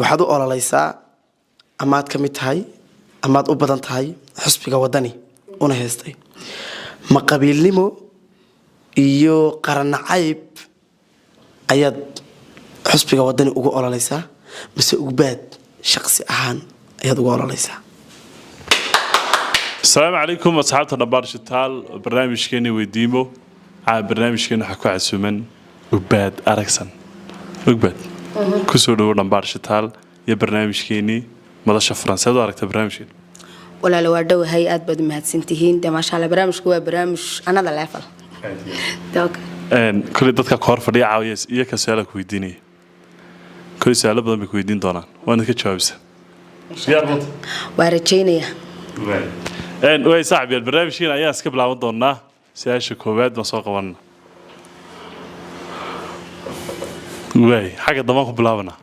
Waxaad u ololeysaa amaad ka mid tahay amaad u badan tahay xusbiga Wadani una heestay. Ma qabiilnimo iyo qaranacayb ayaad xusbiga Wadani ugu ololeysaa, mise Ugbaad shaqsi ahaan ayaad ugu ololeysaa? Asalaamu calaykum, asxaabta Dhambaar Shitaal. Barnaamijkeeni weydiimo caa barnaamijkeena waxaa ku casuuman Ugbaad Aragsan. Ugbaad, kusoo dhawo Dhambaar Shitaal iyo barnaamijkeenii Madasha Furan. Seed u aragta barnaamijkeena? Walaalo, waa dhowahay, aad baad umahadsantihiin. De maasha Allah, barnaamijku waa barnaamij another level. Koley dadka ka hor fadhiya caawiya iyo ka su-aala ku weydiinaya. Koley su-aalo badan bay ku weydiin doonaan, waana ka jawaabisa. Diyaar maanta? Waa rajaynaya. Way saaxiib yaal, barnaamijkeena ayaa iska bilaaban doonaa. Su-aasha koowaad baan soo qabanana. Waay, xagga dambaan ku bilaabanaa.